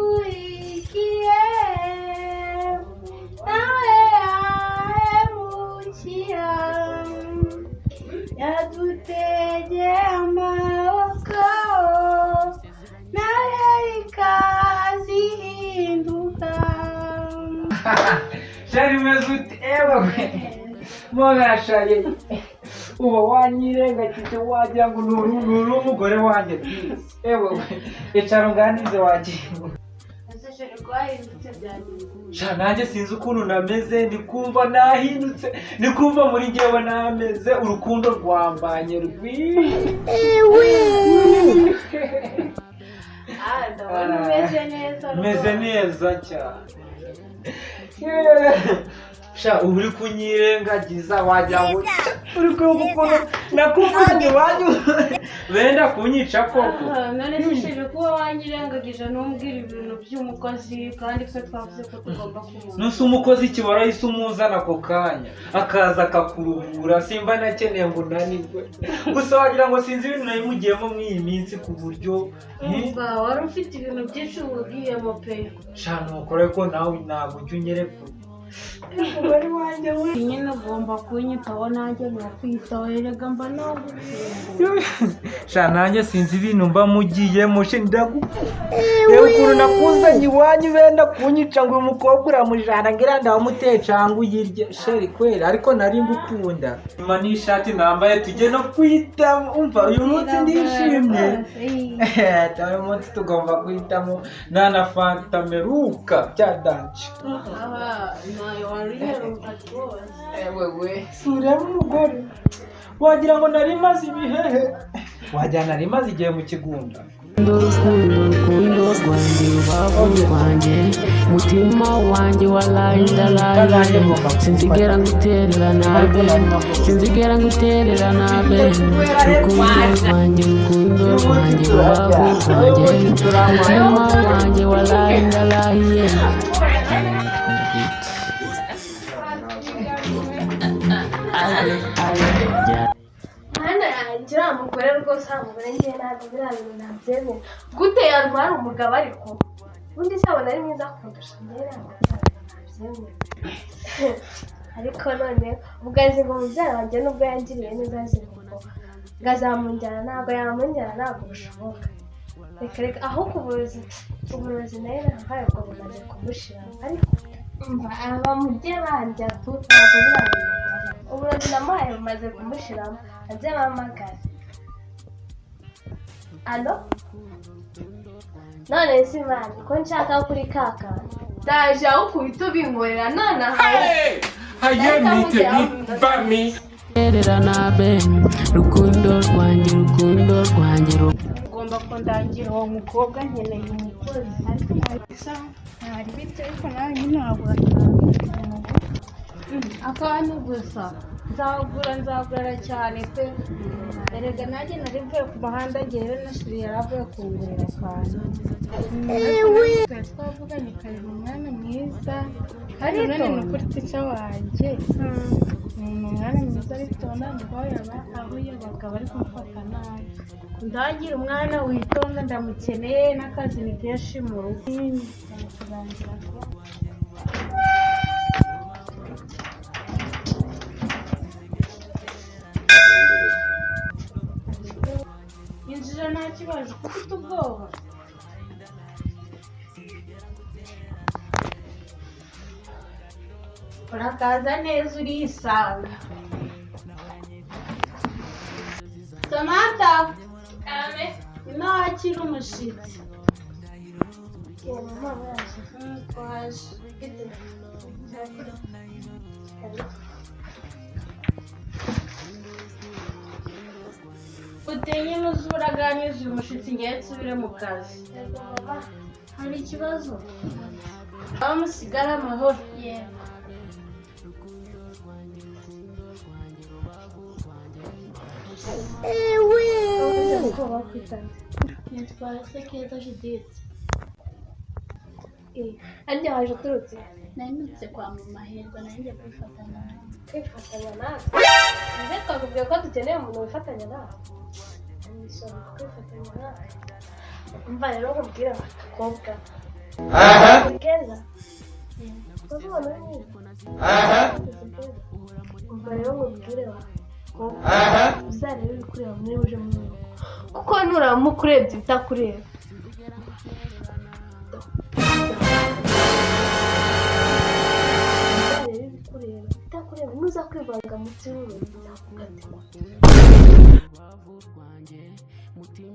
Bakurikiye nawe yahemukira, yadutegeye amaboko nawe ikazihinduka. Shari, umeze ute? Ewe mwagashaye, uba wanyirengagije, wagira ngo nturi umugore wanjye disi. Ewe, icara unganize wagiye. Ese chéri, rwahindutse, byagenze? Sha, nanjye sinzi ukuntu nameze, ndi kumva nahindutse, ndi kumva muri njyewe nameze, urukundo rwambanye rwinshi. Ah, ndabona umeze neza. Meze Rwose. neza cyane. Sha, uba uri kunyirengagiza, wagira ngo uri kureba ukuntu nakuvanye iwanyu benda kunyica koko. Ah, none se chéri, kuba wanyirengagije ntumbwire ibintu by'umukozi, kandi twe twavuze ko tugomba kumubona? Nusi umukozi kibara ahise umuzana ako kanya, akaza akakuruhura, simba nakeneye ngo unanirwe gusa. Wagira ngo sinzi ibintu nari mugiyemo muri iyi minsi ku buryo Umva, wari ufite ibintu byinshi wugiyemo pe. Sha, nukora ko nawe ntabwo ujya unyereka umugore wanjye we. Nyine ugomba kunyitaho, nanjye nkakwitaho, erega mba nagukumbuye. Sha, nanjye sinzi ibintu mba mugiyemo. She, ndagukunda. Reba ukuntu nakuzanye iwanyu benda kunyica ngo uyu mukobwa uramujana ngira ndamuteye cyangwa uyirye. Chéri, kweri, ariko nari ngukunda. Nyuma n'ishati nambaye tujye no kwitamo. Umva, uyu munsi ndishimye. Uyu munsi tugomba guhitamo nta na fanta meruka bya danger. Aha ntayo wari uheruka rwose. Ewewe, sureba umugore, wagira ngo nari maze ibihehe, wagira nari maze igihe mu kigunda. Urukundo, urukundo rwanjye, rubavu rwanjye, mutima wanjye, walayi ndalaye, sinzigera nguterera nabe, sinzigera nguterera nabe. Rukundo rwanjye, rukundo rwanjye, rubavu rwanjye, mutima wanjye, walayi ndalaye. Hano yanjye, uriya mugore rwose, uriya mugore ngewe ntabwo biriya bintu nabyemera. Gute yarwara umugabo? Ariko ubundi se abona ari mwiza kundusha? Ngewe ntabwo biriya bintu nabyemera. Ariko none ubwo azi ngo mubyara wanjye, nubwo yangiriye neza, azi ngo ngo azamunjyana? Ntabwo yamunjyana, ntabwo bushoboka. Reka reka, ahubwo uburozi nayo nahaye ubwo bumaze kumushira. Ariko umva, aba mujye bandya tu, ntabwo biriya bintu bibaho. Uburozi namuhaye bumaze kumushiramo. Ajye bampamagara. Allo? None se Imana ko nshaka kuri ka kantu, Ndaje aho ukubita ubinkorera nonaha. Ayé mi, tèmi bá mi. Terera nabe, rukundo rwanjye, rukundo rwanjye. Ugomba kundangira uwo mukobwa, nkeneye umukozi. Ntari bityo, ariko nawe nyine wagura Akantu gusa nzagura, nzagura cyane pe. Erega nanjye nari mvuye ku muhanda, ngewe na chéri yari avuye kungurira akantu. Twari twavuganye kare, ni umwana mwiza kandi none ni ukuri tica wanjye ni umwana mwiza, aritonda, ngo yaba aho yabaga bari kumufata nabi. Ndagira umwana witonda, ndamukeneye, n'akazi ni kenshi mu rugo. Ndamukurangira rwose. Injira, nta kibazo, kuko ufite ubwoba. Urakaza neza, urisanga. Samantha, ino wakira umushyitsi. Mama, muraje? Twaje. Utinye, nuza uraganiriza uyu mushyitsi, ngewe nsubire mu kazi. Yego mama. Hari ikibazo? Aho musigara amahoro. Yego. Uvuze ko bakwitana? Nitwa Sekeza Judith. Arya waje uturutse Nari kwa mama Hirwa, nari ngiye kwifatanya nawe. Kwifatanya natwe? Mbese twakubwiye ko dukeneye umuntu wifatanya natwe? Nishobora kwifatanya natwe. Umva rero nkubwire, abakobwa keza urabona ari mwiza. Umva rero nkubwire, abakobwa uzarebe ibikureba muri uje muri rugo, kuko nuramuka urebye ibitakureba uzarebe ibikureba ibitakureba, nuza kwivanga mu by'urugo nzakugatirwa. Rubavu rwanjye mutima.